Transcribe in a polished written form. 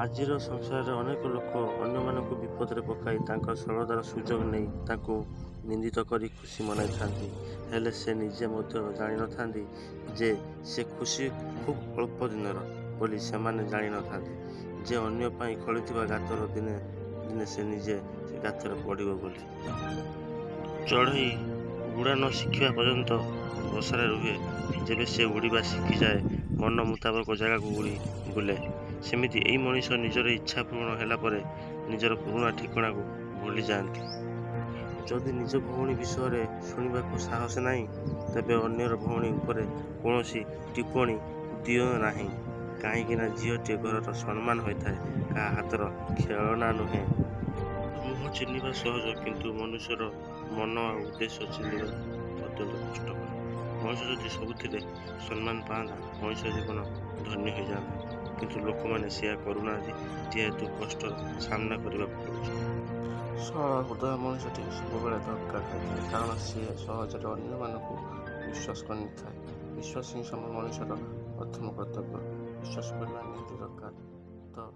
ଆଜିର ସଂସାରରେ ଅନେକ ଲୋକ ଅନ୍ୟମାନଙ୍କୁ ବିପଦରେ ପକାଇ ତାଙ୍କ ସରଳତାର ସୁଯୋଗ ନେଇ ତାଙ୍କୁ ନିନ୍ଦିତ କରି ଖୁସି ମନାଇଥାନ୍ତି। ହେଲେ ସେ ନିଜେ ମଧ୍ୟ ଜାଣିନଥାନ୍ତି ଯେ ସେ ଖୁସି ଖୁବ୍ ଅଳ୍ପ ଦିନର ବୋଲି। ସେମାନେ ଜାଣିନଥାନ୍ତି ଯେ ଅନ୍ୟ ପାଇଁ ଖୋଳିଥିବା ଗାତର ଦିନେ ଦିନେ ସେ ନିଜେ ସେ ଗାତରେ ପଡ଼ିବ ବୋଲି। ଚଢ଼େଇ ଉଡ଼ା ନ ଶିଖିବା ପର୍ଯ୍ୟନ୍ତ ବସାରେ ରୁହେ। ଯେବେ ସେ ଉଡ଼ିବା ଶିଖିଯାଏ, ମନ ମୁତାବକ ଜାଗାକୁ ଉଡ଼ି ବୁଲେ। ସେମିତି ଏଇ ମଣିଷ ନିଜର ଇଚ୍ଛା ପୂରଣ ହେଲା ପରେ ନିଜର ପୁରୁଣା ଠିକଣାକୁ ଭୁଲିଯାଆନ୍ତି। ଯଦି ନିଜ ଭଉଣୀ ବିଷୟରେ ଶୁଣିବାକୁ ସାହସ ନାହିଁ, ତେବେ ଅନ୍ୟର ଭଉଣୀ ଉପରେ କୌଣସି ଟିପ୍ପଣୀ ଦିଅ ନାହିଁ। କାହିଁକିନା ଝିଅଟିଏ ଘରର ସମ୍ମାନ ହୋଇଥାଏ, କାହା ହାତର ଖେଳନା ନୁହେଁ। ମୁହଁ ଚିହ୍ନିବା ସହଜ, କିନ୍ତୁ ମନୁଷ୍ୟର ମନ ଆଉ ଉଦ୍ଦେଶ୍ୟ ଚିହ୍ନିବା ଅତ୍ୟନ୍ତ କଷ୍ଟକର। ମଣିଷ ଯଦି ସବୁଥିରେ ସମ୍ମାନ ପାଆନ୍ତା, ମଣିଷ ଜୀବନ ଧନ୍ୟ ହୋଇଯାଆନ୍ତା। କିନ୍ତୁ ଲୋକମାନେ ସେୟା କରୁନାହାନ୍ତି, ଯେହେତୁ କଷ୍ଟର ସାମ୍ନା କରିବାକୁ ପଡୁଛି। ସରଳ ହୃଦୟ ମଣିଷଟି ସବୁବେଳେ ଧକ୍କା ଖାଇଥାଏ, କାରଣ ସିଏ ସହଜରେ ଅନ୍ୟମାନଙ୍କୁ ବିଶ୍ୱାସ କରିନେଇଥାଏ। ବିଶ୍ୱାସ ହିଁ ସବୁ ମଣିଷର ପ୍ରଥମ କର୍ତ୍ତବ୍ୟ। ବିଶ୍ୱାସ କରିବା ନିହାତି ଦରକାର ତ।